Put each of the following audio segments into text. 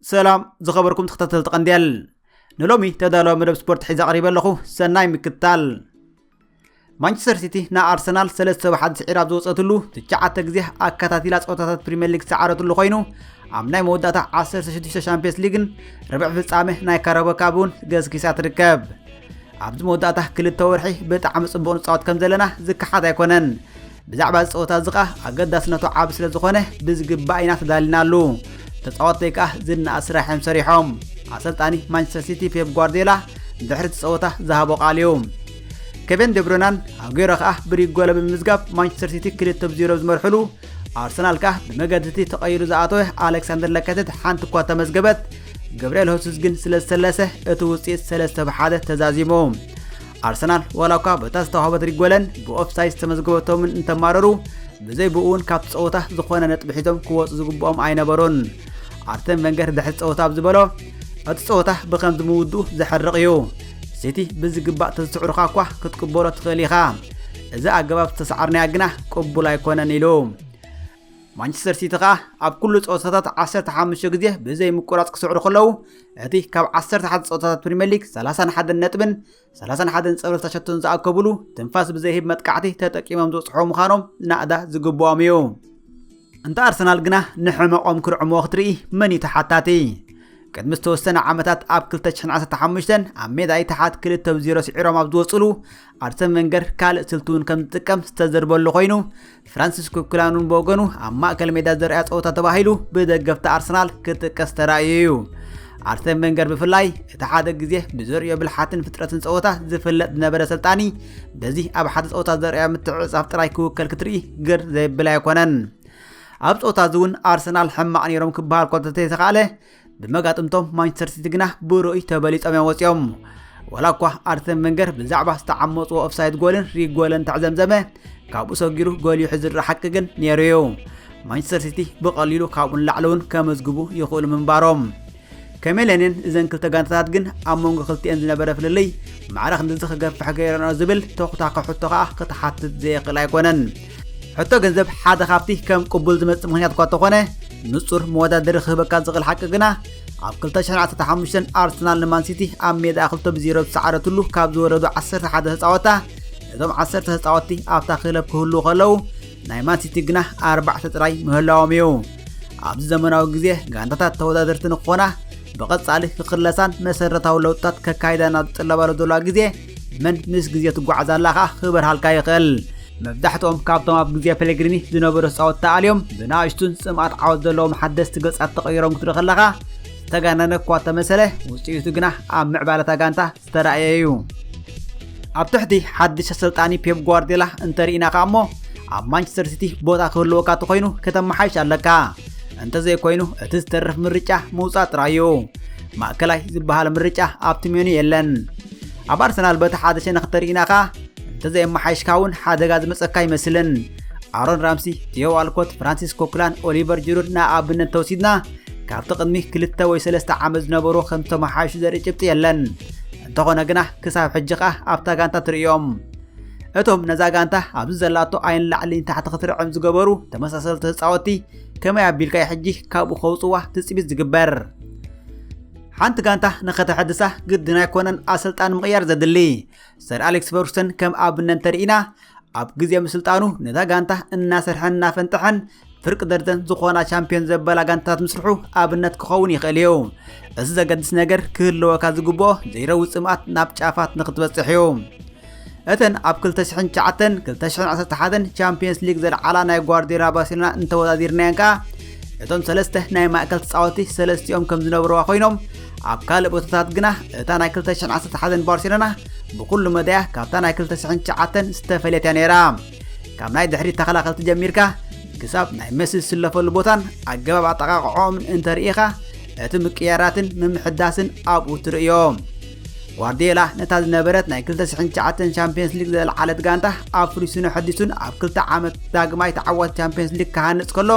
ሰላም ዝኸበርኩም ተኸታተልቲ ቀንዴል፣ ንሎሚ ተዳለወ መደብ ስፖርት ሒዛ ቀሪበ ኣለኹ። ሰናይ ምክታል። ማንቸስተር ሲቲ ንኣርሰናል ሰለስተ ብ ሓደ ስዒራ ኣብ ዝወፀትሉ ትሽዓተ ግዜ ኣከታቲላ ፀወታታት ፕሪምየር ሊግ ዝሰዓረትሉ ኮይኑ፣ ኣብ ናይ መወዳእታ ዓሰርተ ሽዱሽተ ሻምፒየንስ ሊግን ርብዕ ፍጻመ ናይ ካራባኦ ካፕ እውን ገስጊሳ ትርከብ። ኣብዚ መወዳእታ ክልተ ወርሒ ብጣዕሚ ጽቡቕ ንጻወት ከም ዘለና ዝከሓድ ኣይኮነን። ብዛዕባ እዚ ጸወታ እዚ ከኣ ኣገዳስነቱ ዓቢ ስለ ዝኾነ ብዝግባእ ኢና ተዳሊናሉ። ተጻወትተይ ከኣ ዝነኣድ ስራሕ እዮም ሰሪሖም። ኣሰልጣኒ ማንቸስተር ሲቲ ፔፕ ጓርዲዮላ ድሕሪ እቲ ጸወታ ዝሃቦ ቃል እዩ። ኬቨን ደብሮናን ኣጉዌሮ ከኣ ብሪጎለ ብምምዝጋብ ማንቸስተር ሲቲ ክልተ ብ ዜሮ ዝመርሕሉ፣ ኣርሰናል ከኣ ብመገዲ እቲ ተቐይሩ ዝኣተወ ኣሌክሳንደር ለካዜት ሓንቲ እኳ ተመዝገበት፣ ገብርኤል ሆሱስ ግን ስለ ዝተለሰ እቲ ውጽኢት ሰለስተ ብ ሓደ ተዛዚሙ። ኣርሰናል ዋላ እኳ በታ ዝተዋህበት ሪጎለን ብኦፍሳይድ ዝተመዝገበቶምን እንተማረሩ፣ ብዘይ ብኡ እውን ካብቲ ጸወታ ዝኾነ ነጥቢ ሒዞም ክወጹ ዝግብኦም ኣይነበሩን። ኣርሰን ቨንገር ድሕሪ ጸወታ ኣብ ዝበሎ፣ እቲ ጸወታ ብኸምዚ ምውድኡ ዘሕርቕ እዩ። ሲቲ ብዝግባእ ተዝስዕሩኻ እኳ ክትቅበሎ ትኽእል ኢኻ። እዚ ኣገባብ ዝተሰዓርናያ ግና ቅቡል ኣይኮነን ኢሉ። ማንቸስተር ሲቲ ከኣ ኣብ ኩሉ ጸወታታት ዓሰርተ ሓሙሽተ ግዜ ብዘይ ምቁራጽ ክስዕሩ ከለዉ፣ እቲ ካብ ዓሰርተ ሓደ ጸወታታት ፕሪምየር ሊግ ሰላሳን ሓደን ነጥብን ሰላሳን ሓደን ጸብለልታ ሸቶን ዝኣከብሉ ትንፋስ ብዘይህብ መጥቃዕቲ ተጠቂሞም ዝበጽሕዎ ምዃኖም ናእዳ ዝግብኦም እዩ። እንተ ኣርሰናል ግና ንሕመቖም ክርዕምዎ ክትርኢ መን እዩ ተሓታቲ? ቅድሚ ዝተወሰነ ዓመታት ኣብ ክልተ ሽሕን ዓሰርተ ሓሙሽተን ኣብ ሜዳ ኢትሓድ ክልተ ብ ዜሮ ስዒሮም ኣብ ዝወጽሉ፣ ኣርሰን ቨንገር ካልእ ስልቲ እውን ከም ዝጥቀም ዝተዘርበሉ ኮይኑ፣ ፍራንሲስኮ ኩላን እውን ብወገኑ ኣብ ማእከል ሜዳ ዘርኣዮ ጸወታ ተባሂሉ ብደገፍቲ ኣርሰናል ክጥቀስ ተራእዩ እዩ። ኣርሰን ቨንገር ብፍላይ እቲ ሓደ ግዜ ብዘርእዮ ብልሓትን ፍጥረትን ጸወታ ዝፍለጥ ዝነበረ ኣሰልጣኒ፣ በዚ ኣብ ሓደ ጸወታ ዘርኣዮ ምትዕጽጻፍ ጥራይ ክውከል ክትርኢ ግር ዘየብል ኣይኮነን። ኣብ ጸወታ እዚ እውን ኣርሰናል ሕማቕ ነይሮም ክበሃል እኳ እንተዘይተኻእለ፣ ብመጋጥምቶም ማንቸስተር ሲቲ ግና ብርኡይ ተበሊጾም እዮም ወጺኦም። ዋላ እኳ ኣርሰን ቨንገር ብዛዕባ ዝተዓመጽዎ ኦፍሳይድ ጎልን ሪጎለን እንተዕዘምዘመ፣ ካብኡ ሰጊሩ ጎሊሑ ዝረኣ ሓቂ ግን ነይሩ እዩ። ማንቸስተር ሲቲ ብቐሊሉ ካብኡ ንላዕሊ እውን ከመዝግቡ ይኽእሉ ምንባሮም። ከመይ ኢለን እየን እዘን ክልተ ጋንታታት ግን ኣብ መንጎ ክልቲኤን ዝነበረ ፍልልይ ማዕረ ክንድዚ ክገፍሕ ገይረንኦ ዝብል ተኹታኺ ሕቶ ከኣ ክትሓትት ዘየኽእል ኣይኮነን። ሕቶ ገንዘብ ሓደ ካብቲ ከም ቅቡል ዝመጽእ ምኽንያት እኳ እንተኾነ፣ ንጹር መወዳደሪ ክህበካ ዝኽእል ሓቂ ግና፣ ኣብ ክልተ ሽሕን ዓሰርተ ሓሙሽተን ኣርሰናል ንማን ሲቲ ኣብ ሜዳ ክልተ ብ ዜሮ ዝሰዓረትሉ ካብ ዝወረዱ ዓሰርተ ሓደ ተጻወትታ፣ እቶም ዓሰርተ ተጻወትቲ ኣብታ ክለብ ክህልዉ ከለዉ፣ ናይ ማን ሲቲ ግና ኣርባዕተ ጥራይ ምህላዎም እዩ። ኣብዚ ዘመናዊ ግዜ ጋንታታት ተወዳደርቲ ንክኾና ብቐጻሊ ክኽለሳን መሰረታዊ ለውጥታት ከካይዳ ናብ ዝጥለባሉ ዘለዋ ግዜ መን ምስ ግዜ ትጓዓዝ ኣላ ከኣ ክበርሃልካ ይኽእል። መብዛሕትኦም ካብቶም ኣብ ግዜ ፔሌግሪኒ ዝነበሩ ተጻወትቲ ተኣልዮም ብንኣሽቱን ጽምኣት ዓወት ዘለዎም ሓደስቲ ገጻት ተቐይሮም ክትርኢ ከለኻ ዝተጋነነ እኳ ተመሰለ ውጽኢቱ ግና ኣብ ምዕባለታ ጋንታ ዝተራእየ እዩ። ኣብ ትሕቲ ሓድሽ ኣሰልጣኒ ፔፕ ጓርዲዮላ እንተርኢና ከኣ እሞ ኣብ ማንቸስተር ሲቲ ቦታ ክህልወካ እንተኾይኑ ከተመሓይሽ ኣለካ። እንተዘይኮይኑ እቲ ዝተርፍ ምርጫ ምውጻእ ጥራይ እዩ። ማእከላይ ዝበሃል ምርጫ ኣብቲ ሜኑ የለን። ኣብ ኣርሰናል በቲ ሓደ ሸነኽ እንተርኢና ከኣ እንተዘየመሓይሽካ እውን ሓደጋ ዝመጸካ ኣይመስልን። ኣሮን ራምሲ፣ ቲዮ ዋልኮት፣ ፍራንሲስ ኮኩላን ኦሊቨር ጅሩድ ንኣብነት ተወሲድና ካብቲ ቅድሚ ክልተ ወይ ሰለስተ ዓመት ዝነበሩ ከም ዝተመሓየሹ ዘርኢ ጭብጢ የለን። እንተኾነ ግና ክሳብ ሕጂ ከኣ ኣብታ ጋንታ ትርእዮም። እቶም ነዛ ጋንታ ኣብዚ ዘላቶ ኣይንላዕሊ ንታሕቲ ክትርዕም ዝገበሩ ተመሳሰልቲ ተጻወትቲ ከመይ ኣቢልካ እዩ ሕጂ ካብኡ ከውጽዋ ትጽቢት ዝግበር? ሓንቲ ጋንታ ንኸተሐድሳ ግድን ኣይኮነን ኣሰልጣኒ ምቕያር ዘድሊ። ሰር ኣሌክስ ፈርጉሰን ከም ኣብነት እንተርኢና ኣብ ግዜ ምስልጣኑ ነታ ጋንታ እናሰርሐን እናፈንጠሐን ፍርቂ ደርዘን ዝኾና ቻምፒዮን ዘበላ ጋንታታት ምስርሑ ኣብነት ክኸውን ይኽእል እዩ። እዚ ዘገድስ ነገር ክህልወካ ዝግብኦ ዘይረዊ ጽምኣት ናብ ጫፋት ንክትበጽሕ እዩ። እተን ኣብ ክልተ ሽሕን ትሽዓተን ክልተ ሽሕን ዓሰርተ ሓደን ቻምፒየንስ ሊግ ዘልዓላ ናይ ጓርዲዮላ ባርሴሎና እንተወዳዲርናየን ከኣ እቶም ሰለስተ ናይ ማእከል ተጻወቲ ሰለስቲኦም ከም ዝነበርዋ ኮይኖም ኣብ ካልእ ቦታታት ግና እታ ናይ ክልተ ሽሕን ዓሰርተ ሓደን ባርሴሎና ብኩሉ መዳያ ካብታ ናይ ክልተ ሽሕን ትሽዓተን ዝተፈለየት እያ ነይራ። ካብ ናይ ድሕሪት ተኸላኸልቲ ጀሚርካ ክሳብ ናይ መሲ ዝስለፈሉ ቦታን ኣገባብ ኣጠቓቕዖምን እንተርኢኻ እቲ ምቅያራትን ምምሕዳስን ኣብኡ ትርእዮ። ጓርዲዮላ ነታ ዝነበረት ናይ ክልተ ሽሕን ትሽዓተን ቻምፒየንስ ሊግ ዘልዓለት ጋንታ ኣፍሪሱን ኣሐዲሱን ኣብ ክልተ ዓመት ዳግማይ ተዓዋቲ ቻምፒየንስ ሊግ ክሃንጽ ከሎ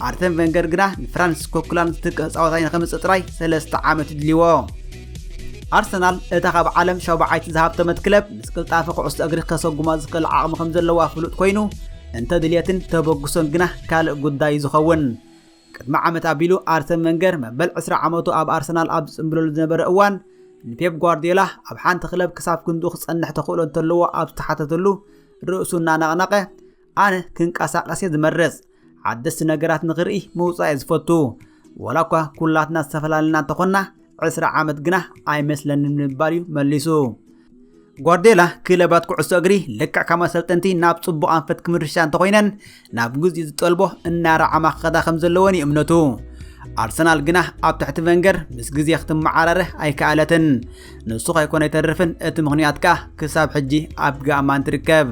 ኣርሰን ቨንገር ግና ንፍራንሲስኮ ኩላን ዝትክእ ተጻዋታይ ንኸምጽእ ጥራይ ሰለስተ ዓመት ይድልይዎ። ኣርሰናል እታ ካብ ዓለም ሻውዓይቲ ዝሃብተመት ክለብ ምስ ቅልጣፈ ኩዕሶ እግሪ ከሰጉማ ዝኽእል ዓቕሚ ከም ዘለዋ ፍሉጥ ኮይኑ እንተ ድልየትን ተበግሶን ግና ካልእ ጉዳይ እዩ ዝኸውን። ቅድሚ ዓመት ኣቢሉ ኣርሰን ቨንገር መበል ዕስራ ዓመቱ ኣብ ኣርሰናል ኣብ ዝጽንብለሉ ዝነበረ እዋን፣ ንፔፕ ጓርዲዮላ ኣብ ሓንቲ ክለብ ክሳብ ክንድኡ ክጸንሕ ተኽእሎ እንተለዎ ኣብ ዝተሓተተሉ፣ ርእሱ እናነቕነቐ፣ ኣነ ክንቀሳቐስ እየ ዝመርጽ። ሓደስቲ ነገራት ንኽርኢ ምውጻእ እየ ዝፈቱ። ዋላ እኳ ኩላትና ዝተፈላለና እንተኾንና፣ ዕስራ ዓመት ግና ኣይመስለንን ብምባል እዩ መሊሱ። ጓርዲዮላ ክለባት ኩዕሶ እግሪ ልክዕ ከም ኣሰልጠንቲ ናብ ጽቡቕ ኣንፈት ክምርሻ እንተኾይነን፣ ናብ ግዜኡ ዝጠልቦ እናረዓማ ክኸዳ ከም ዘለወን እዩ እምነቱ። ኣርሰናል ግና ኣብ ትሕቲ ቨንገር ምስ ግዜ ክትመዓራረ ኣይከኣለትን። ንሱ ከይኮነ ኣይተርፍን፣ እቲ ምኽንያት ከኣ ክሳብ ሕጂ ኣብ ጋማን ትርከብ።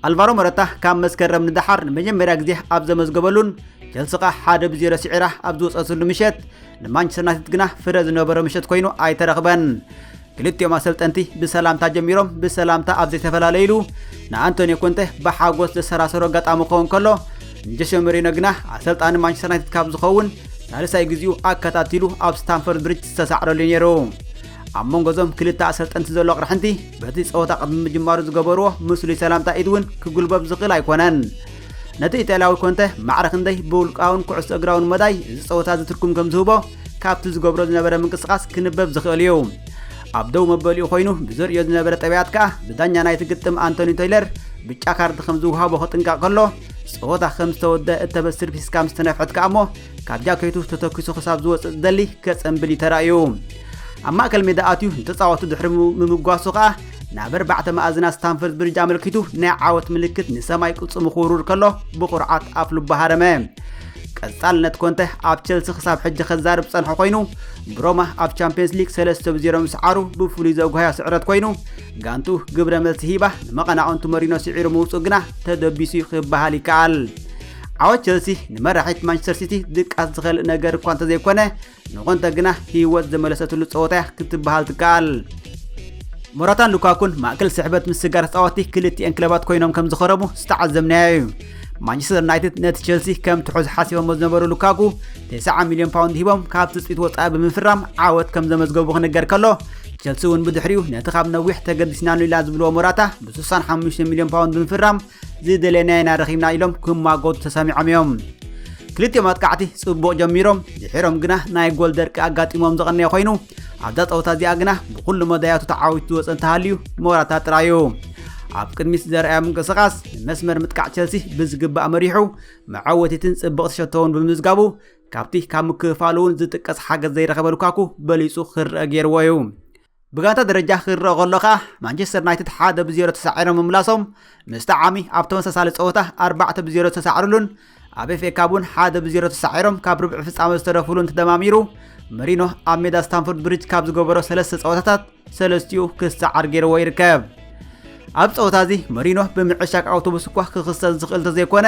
ኣልቫሮ ሞረታ ካብ መስከረም ንደሓር ንመጀመርያ ግዜ ኣብ ዘመዝገበሉን ቸልሲ ኸኣ ሓደ ብዜሮ ስዒራ ኣብ ዝወጸትሉ ምሸት፣ ንማንቸስተር ዩናይትድ ግና ፍረ ዝነበሮ ምሸት ኮይኑ ኣይተረኽበን። ክልቲኦም ኣሰልጠንቲ ብሰላምታ ጀሚሮም ብሰላምታ ኣብ ዘይተፈላለይሉ፣ ንኣንቶኒዮ ኮንተ ብሓጎስ ዘሰራሰሮ ኣጋጣሚ ክኸውን ከሎ፣ ንጆሸ መሪኖ ግና ኣሰልጣኒ ማንቸስተር ዩናይትድ ካብ ዝኸውን ሳልሳይ ግዜኡ ኣከታቲሉ ኣብ ስታንፎርድ ብሪጅ ዝተሳዕረሉ ነይሩ። ኣብ መንጎ እዞም ክልተ ኣሰልጠንቲ ዘሎ ቅርሕንቲ፣ በቲ ጸወታ ቅድሚ ምጅማሩ ዝገበርዎ ምስሉይ ሰላምታ ኢድ እውን ክጉልበብ ዝኽእል ኣይኮነን። ነቲ ኢጣልያዊ ኮንተ ማዕረ ክንደይ ብውልቃውን ኩዕሶ እግራውን መዳይ እዚ ጸወታ እዚ ትርጉም ከም ዝህቦ ካብቲ ዝገብሮ ዝነበረ ምንቅስቓስ ክንበብ ዝኽእል እዩ። ኣብ ደው መበሊኡ ኮይኑ ብዘርእዮ ዝነበረ ጠባያት ከኣ ብዳኛ ናይቲ ግጥም ኣንቶኒ ቴይለር ብጫ ካርድ ከም ዝወሃቦ ክጥንቀቕ ከሎ፣ ጸወታ ከም ዝተወደአ እተበስር ፊስካ ምስ ተነፍሐት ከኣ እሞ ካብ ጃኬቱ ተተኪሱ ክሳብ ዝወጽእ ዝደሊ ከጸንብል እዩ ተራእዩ። ኣብ ማእከል ሜዳ ኣትዩ ንተጻወቱ ድሕሪ ምምጓሱ ከኣ ናብ ኣርባዕተ መኣዝናት ስታንፎርድ ብሪጅ ኣመልኪቱ ናይ ዓወት ምልክት ንሰማይ ቅልጽሙ ክውርውር ከሎ ብኹርዓት ኣፍ ልቡ ሃረመ። ቀጻልነት ኮንተ ኣብ ቸልሲ ክሳብ ሕጂ ከዛርብ ጸንሑ ኮይኑ፣ ብሮማ ኣብ ቻምፒየንስ ሊግ ሰለስተ ብዜሮ ምስዓሩ ብፍሉይ ዘጉሃዮ ስዕረት ኮይኑ፣ ጋንቱ ግብረ መልሲ ሂባ ንመቐናቕንቱ መሪኖ ስዒሩ ምውጽኡ ግና ተደቢሱ እዩ ክበሃል ይከኣል። ዓወት ቸልሲ ንመራሒት ማንቸስተር ሲቲ ድቃስ ዝኸልእ ነገር እኳ እንተዘይኮነ፣ ንኾንተ ግና ህይወት ዘመለሰትሉ ጸወታ ክትበሃል ትከኣል። ሞራታን ሉካኩን ማእከል ስሕበት ምስጋር ተጻወትቲ ክልቲኤን ክለባት ኮይኖም ከም ዝኸረሙ ዝተዓዘብናዮ እዩ። ማንቸስተር ዩናይትድ ነቲ ቸልሲ ከም ትሑዝ ሓሲቦሞ ዝነበሩ ሉካኩ፣ ተስዓ ሚልዮን ፓውንድ ሂቦም ካብ ትጽቢት ወጻኢ ብምፍራም ዓወት ከም ዘመዝገቡ ክንገር ከሎ፣ ቸልሲ እውን ብድሕሪኡ ነቲ ካብ ነዊሕ ተገዲስናሉ ኢላ ዝብልዎ ሞራታ ብ65 ሚልዮን ፓውንድ ብምፍራም ዝደለናዮ ኢና ረኺብና ኢሎም ክማጎቱ ተሰሚዖም እዮም። ክልቲኦም ኣጥቃዕቲ ጽቡቕ ጀሚሮም፣ ድሒሮም ግና ናይ ጎል ደርቂ ኣጋጢሞም ዝቐነየ ኮይኑ፣ ኣብዛ ጸወታ እዚኣ ግና ብኹሉ መዳያቱ ተዓዊቱ ዝወጸ እንተሃልዩ ሞራታ ጥራዩ። ኣብ ቅድሚት ዘርኣዮ ምንቅስቓስ ንመስመር ምጥቃዕ ቸልሲ ብዝግባእ መሪሑ፣ መዓወቲትን ጽብቕቲ ሸቶውን ብምምዝጋቡ፣ ካብቲ ካብ ምክፍፋሉ እውን ዝጥቀስ ሓገዝ ዘይረኸበ ሉካኩ በሊጹ ክረአ ገይርዎ እዩ። ብጋንታ ደረጃ ክረአ ከሎ ከኣ፣ ማንቸስተር ዩናይትድ ሓደ ብዜሮ ተሳዒሮም ምምላሶም፣ ምስቲ ዓሚ ኣብ ተመሳሳሊ ጸወታ ኣርባዕተ ብዜሮ ዝተሳዕሩሉን ኣብ ኤፍ ኤ ካፕ እውን ሓደ ብዜሮ ተሳዒሮም ካብ ርብዒ ፍጻመ ዝተረፉሉን ተደማሚሩ፣ መሪኖ ኣብ ሜዳ ስታንፎርድ ብሪጅ ካብ ዝገበሮ ሰለስተ ጸወታታት ሰለስቲኡ ክሰዓር ገይርዎ ይርከብ። ኣብ ጸወታ እዚ መሪኖ ብምዕሻግ ኣውቶቡስ እኳ ክኽሰስ ዝኽእል እንተዘይኮነ፣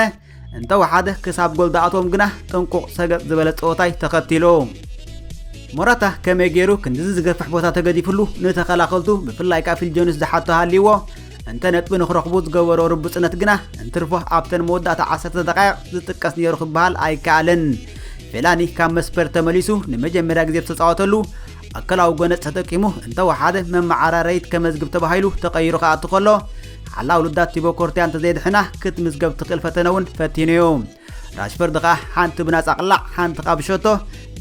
እንተወሓደ ክሳብ ጎል ዝኣትዎም ግና ጥንቁቕ ሰገጥ ዝበለ ጸወታ እዩ ተኸቲሉ። ሞራታ ከመይ ገይሩ ክንድዚ ዝገፍሕ ቦታ ተገዲፍሉ ንተኸላኸልቱ ብፍላይ ከኣ ፊል ጆንስ ዝሓቶ ሃልይዎ፣ እንተ ነጥቢ ንኽረኽቡ ዝገበሮ ርቡጽነት ግና እንትርፎ ኣብተን መወዳእታ ዓሰርተ ደቓይቕ ዝጥቀስ ነይሩ ክበሃል ኣይከኣልን። ፌላኒ ካብ መስመር ተመሊሱ ንመጀመርያ ግዜ ዝተጻወተሉ ኣካላዊ ጎነጽ ተጠቂሙ እንተወሓደ መመዓራረይት ከመዝግብ ተባሂሉ ተቐይሩ ክኣቱ ከሎ፣ ሓላው ልዳት ቲቦ ኮርቲያ እንተዘይድሕና ክትምዝገብ ትኽእል ፈተነ እውን ፈቲኑ እዩ። ራሽፈርድ ኸኣ ሓንቲ ብናጻ ቅላዕ፣ ሓንቲ ኸኣ ብሸቶ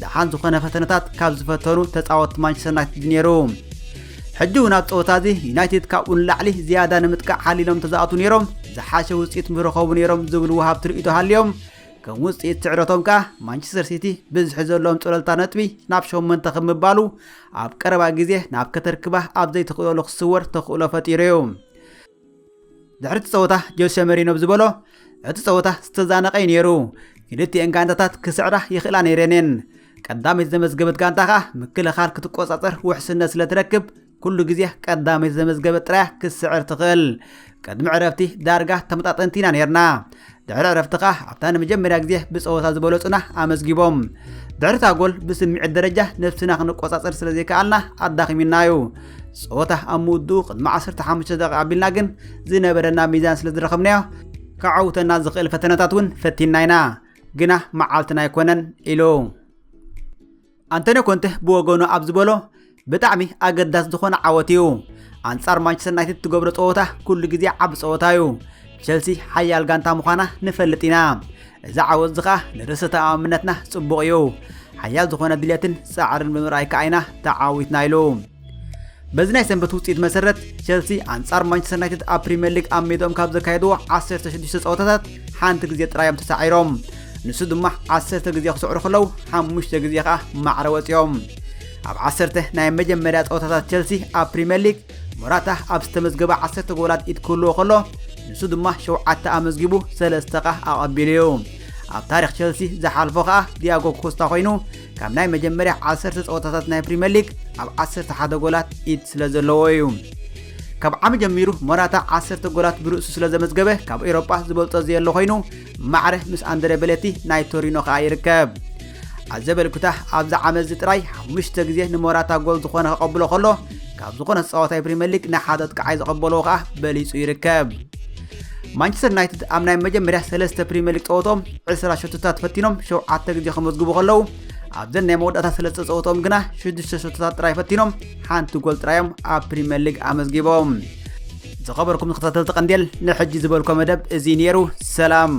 ደሓን ዝኾነ ፈተነታት ካብ ዝፈተኑ ተጻወትቲ ማንቸስተር ዩናይትድ ነይሩ። ሕጂ እውን ኣብ ጸወታ እዚ ዩናይትድ ካብኡ ንላዕሊ ዝያዳ ንምጥቃዕ ሓሊሎም ተዛእቱ ነይሮም፣ ዝሓሸ ውጽኢት ምረኸቡ ነይሮም ዝብል ወሃብቲ ርእይቶ ሃልዮም፣ ከም ውጽኢት ስዕረቶም ከኣ ማንቸስተር ሲቲ ብዝሒ ዘለዎም ጸለልታ ነጥቢ ናብ ሸሞንተ ከም ምባሉ ኣብ ቀረባ ግዜ ናብ ከተርክባ ኣብ ዘይትኽእለሉ ክስወር ተኽእሎ ፈጢሩ እዩ። ድሕሪ እቲ ጸወታ ጆሴ መሪኖ ብዝበሎ፣ እቲ ጸወታ ዝተዛነቐ እዩ ነይሩ። ክልቲኤን ጋንታታት ክስዕራ ይኽእላ ነይረን እየን። ቀዳመይቲ ዘመዝገበት ጋንታ ኸኣ ምክልኻል ክትቆጻጸር ውሕስነት ስለ ትረክብ፣ ኩሉ ግዜ ቀዳመይቲ ዘመዝገበት ጥራያ ክትስዕር ትኽእል። ቅድሚ ዕረፍቲ ዳርጋ ተመጣጠንቲ ኢና ነይርና። ድሕሪ ዕረፍቲ ኸኣ ኣብታ ንመጀመርያ ግዜ ብጸወታ ዝበለጹና ኣመዝጊቦም። ድሕሪ እታ ጎል ብስምዒት ደረጃ ነብስና ክንቆጻጸር ስለ ዘይከኣልና ኣዳኺሙና እዩ። ጸወታ ኣብ ምውድኡ ቅድሚ ዓሰርተ ሓሙሽተ ደቂቕ ኣቢልና ግን ዝነበረና ሚዛን ስለ ዝረኸብናዮ፣ ከዐውተና ዝኽእል ፈተነታት እውን ፈቲንና ኢና። ግና መዓልትና ኣይኮነን ኢሉ። ኣንቶኒዮ ኮንተ ብወገኑ ኣብ ዝበሎ፣ ብጣዕሚ ኣገዳሲ ዝኾነ ዓወት እዩ። ኣንጻር ማንቸስተር ዩናይትድ ትገብሮ ጸወታ ኩሉ ግዜ ዓቢ ጸወታ እዩ። ቸልሲ ሓያል ጋንታ ምዃና ንፈልጥ ኢና። እዚ ዓወት እዚ ኸኣ ንርእሰ ተኣማምነትና ጽቡቕ እዩ። ሓያል ዝኾነ ድልየትን ጻዕርን ብምርኣይ ከኣ ኢና ተዓዊትና ኢሉ። በዚ ናይ ሰንበት ውጽኢት መሰረት፣ ቸልሲ ኣንጻር ማንቸስተር ዩናይትድ ኣብ ፕሪምየር ሊግ ኣብ ሜድኦም ካብ ዘካየድዎ ዓሰርተ ሽዱሽተ ጸወታታት ሓንቲ ግዜ ጥራይ እዮም ተሳዒሮም። ንሱ ድማ ዓሰርተ ግዜ ክስዕሩ ከለዉ፣ ሓሙሽተ ግዜ ከኣ ማዕረ ወጺኦም። ኣብ ዓሰርተ ናይ መጀመርያ ጸወታታት ቸልሲ ኣብ ፕሪምየር ሊግ፣ ሞራታ ኣብ ዝተመዝገበ ዓሰርተ ጎላት ኢድ ክህልዎ ከሎ፣ ንሱ ድማ ሸውዓተ ኣመዝጊቡ፣ ሰለስተ ከኣ ኣቐቢሉ እዩ። ኣብ ታሪኽ ቸልሲ ዝሓልፎ ከኣ ዲያጎ ኮስታ ኮይኑ፣ ካብ ናይ መጀመርያ ዓሰርተ ጸወታታት ናይ ፕሪምየር ሊግ ኣብ ዓሰርተ ሓደ ጎላት ኢድ ስለ ዘለዎ እዩ። ካብ ዓሚ ጀሚሩ ሞራታ ዓሰርተ ጎላት ብርእሱ ስለ ዘመዝገበ፣ ካብ ኤውሮጳ ዝበልጦ ዘየሎ ኮይኑ፣ ማዕረ ምስ ኣንድሬ በሌቲ ናይ ቶሪኖ ከኣ ይርከብ። ኣዘበልኩታ ኣብዚ ዓመት እዚ ጥራይ ሓሙሽተ ግዜ ንሞራታ ጎል ዝኾነ ከቐብሎ ከሎ፣ ካብ ዝኾነ ተጻዋታይ ፕሪምየር ሊግ ንሓደ ኣጥቃዓይ ዘቐበልዎ ከኣ በሊጹ ይርከብ። ማንቸስተር ዩናይትድ ኣብ ናይ መጀመርያ ሰለስተ ፕሪምየር ሊግ ጸወትኦም ዕስራ ሸቶታት ፈቲኖም ሸውዓተ ግዜ ከመዝግቡ ከለዉ፣ ኣብዘን ናይ መወዳእታ ሰለስተ ጸወትኦም ግና ሽዱሽተ ሸቶታት ጥራይ ፈቲኖም ሓንቲ ጎል ጥራዮም ኣብ ፕሪምየር ሊግ ኣመዝጊቦም። ዝኸበርኩም ተኸታተልቲ ቀንዴል፣ ንሕጂ ዝበልኮ መደብ እዚ ነይሩ። ሰላም።